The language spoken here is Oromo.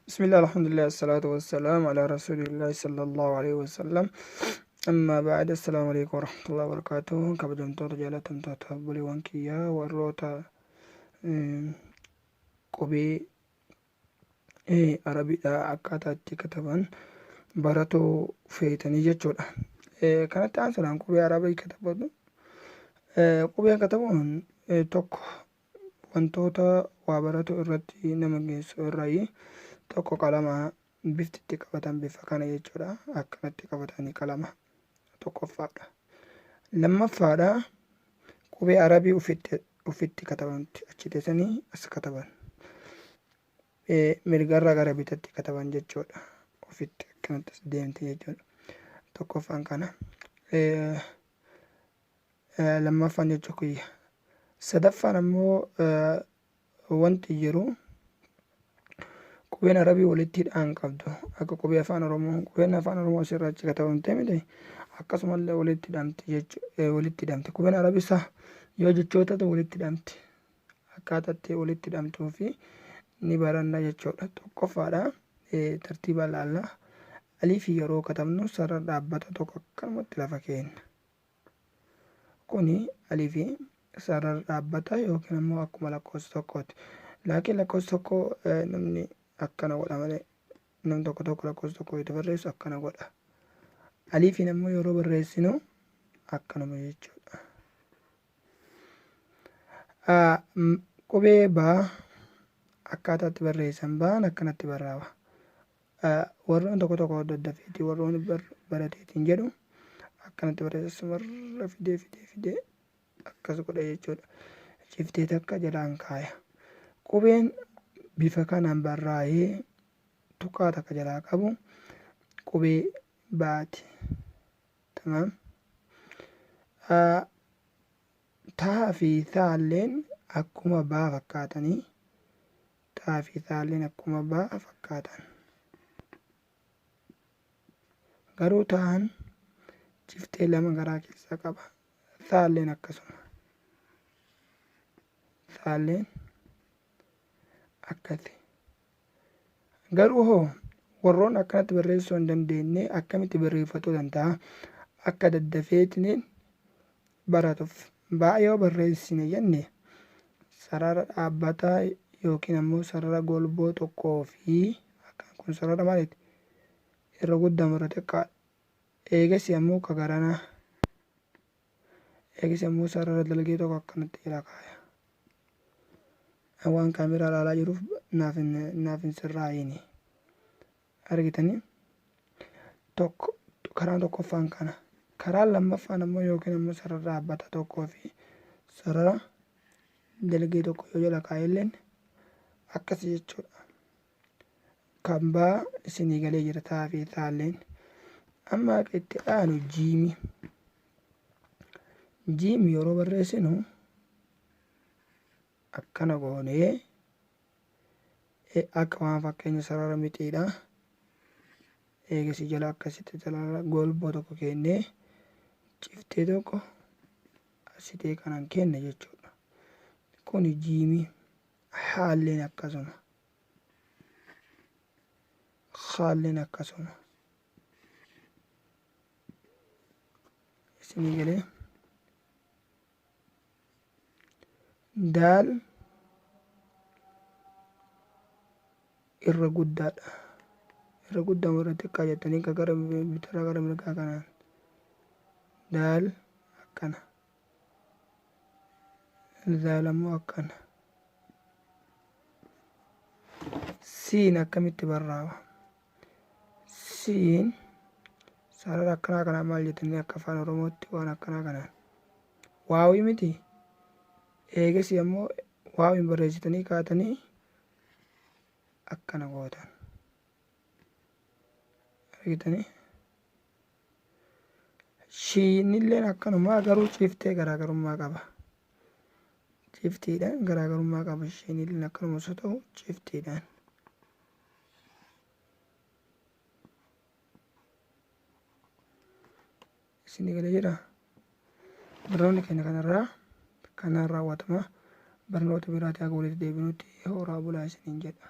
Bismillah, alhamdulillah, assalatu wassalamu ala rasulillahi sallallahu alaihi wasallam. Amma ba'da, assalamu alaikum warahmatullahi wabarakatuh. Kabajamtoota jaalatamtoota obboleewwan kiyyaa warroota qubee Arabiidhaa akkaataa itti kataban baratuu feetanii jechuudha. Kanatti aansuudhaan qubee Arabii katabatu. Qubeen katabuun tokko wantoota waa baratu irratti nama geessu irraayi. Tokko qalama bifti itti qabatan bifa kana jechuudha. Akkanatti qabatanii qalama tokkoffaadha. Lammaffaadha qubee Arabii ufitti katabamti achi teessanii as kataban. Mirgarraa gara bitatti kataban jechuudha. Ufitti akkanatti as deemti jechuudha. Tokkoffaan kana. Lammaffaan jechuu kiyya. Sadaffaan ammoo wanti jiru qubeen Arabii walitti hidhaan qabdu akka qubee afaan Oromoo. Qubeen afaan Oromoo asirraa achi katabamtee miti, akkasumallee walitti hidhamti jechu walitti hidhamti. Qubeen Arabii isaa yoo jechoota ta'u walitti hidhamti. Akkaataa itti walitti hidhamtuu fi ni baranna jechuudha. Tokkoffaadha tartiiba laalla. Aliifii yeroo katabnu sarara dhaabbata tokko akkanumatti lafa keenna. Kuni alifi sarara dhaabbata yookiin ammoo akkuma lakkoofsa tokkooti. Laakiin lakkoofsa tokko namni akkana godha malee namni tokko tokko lakkoofsa tokko yoo barreessu akkana godha. Aliifiin ammoo yeroo barreessinu akkanuma jechuudha. Qubee baa akkaataa itti barreessan baan akkanatti barraawa. Warroon tokko tokko daddafeetii warroon barateetiin jedhu akkanatti barreessa, sumarra fidee fidee fidee akkas godha jechuudha. Ciftee takka jalaan kaaya. Qubeen bifa kanaan barraa'ee tuqaa takka jalaa qabu qubee baati. Tamaam. Taa fi thaalleen akkuma baa fakkaatanii, taa fi thaalleen akkuma baa fakkaatan. Garuu taan ciftee lama garaa keessaa qaba. Thaalleen akkasuma. Thaalleen akkasi. Garuu hoo warroon akkanatti barreessuu hin dandeenye akkamitti barreeffatuu danda'a? Akka daddafeetiniin baratuuf baa yoo barreessine jenne sarara dhaabbataa yookiin ammoo sarara golboo tokkoo fi akkaan kun sarara maaliiti? Irra guddaa irra xiqqaadha. Eegasi ammoo ka garanaa. Eegasi ammoo sarara dalgee tokko akkanatti jala kaaya. Waan kaameraa ilaalaa jiruuf naaf hin sirraa'ini. Argitanii, tokko karaan tokkoffaan kana. Karaan lammaffaan ammoo yookiin ammoo sarara dhaabbata tokkoo fi sarara dalgee tokko yoo jala kaa'elleen akkasi jechuudha. Kan baa isinii galee jira taa fi taalleen. Amma akka itti aanu jiimi. Jiimi yeroo barreessinu akkana goonee akka waan fakkeenya sarara mixiidha. Eegasi jala akkasitti sarara golboo tokko kennee ciftee tokko asitee kanan kenne jechuudha. Kuni jiimi. Haalleen akkasuma. Haalleen akkasuma. Isinii galee, daal irra guddaadha. Irra guddaa irra xiqqaa jettanii ka gara bitarraa gara mirgaa kanaan daal akkana. Zaal ammoo akkana. Siin akkamitti barraawa? Siin sarara akkanaa kanaa maal jettanii akka afaan Oromootti waan akkanaa kanaan waawii miti. Eegasi ammoo waawiin barreessitanii kaatanii akkana gootan. Argitanii? Shiinilleen akkanuma, garuu ciftee garaagarummaa qaba. Ciftiidhaan garaagarummaa qaba. Shiinilleen akkanuma osoo ta'u ciftiidhaan. Isinii galee jira. Barnoonni keenya kanarraa kanaan raawwatama. Barnoota biraatii haga walitti deebinutti horaa bulaa isiniin jedha.